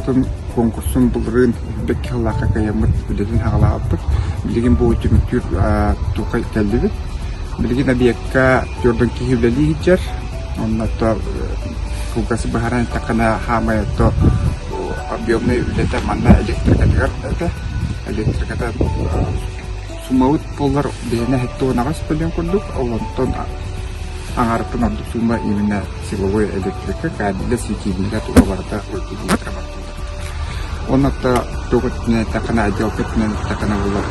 тутуутун куонкурсун былырыын бэккэ сыллаахха кыайаммыт үлэтин саҕалаабыппыт. Билигин бу түмүктүүр туохха кэллибит. Билигин объекка түөрт киһи үлэлии сылдьар. Онно кылгас быһааран эттэххинэ, хаамай то объемнай үлэтэ манна электрикатыгар этэ. Электриката суммабыт буоллар биһиэнэ 78 миллион курдук, ол онтон аҥаарыттан ордук сумма именно силовой электрика, кабеля, светильника туга барыта электро бардылар. Онно туох өттүнэн эттэххинэ, отделка өттүнэн эттэххинэ буоллар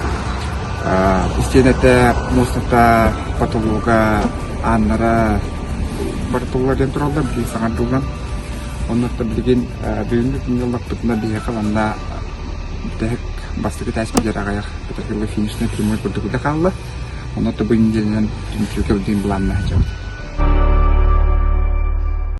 истиэнэтэ, муостата, потолога, ааннара барытыллар диэн тураллар, билигин саҥардыллан. Онно билигин бүгүҥҥү күҥҥэ ыллахпытына биһиэхэ манна бүтэһик бастакы этээспитигэр аҕыйах Петроградка финишнай прямой курдук үлэ хаалла. Онно бу нэдиэлэнэн түмүктүүргэ билигин былааннаһа сылдьабыт.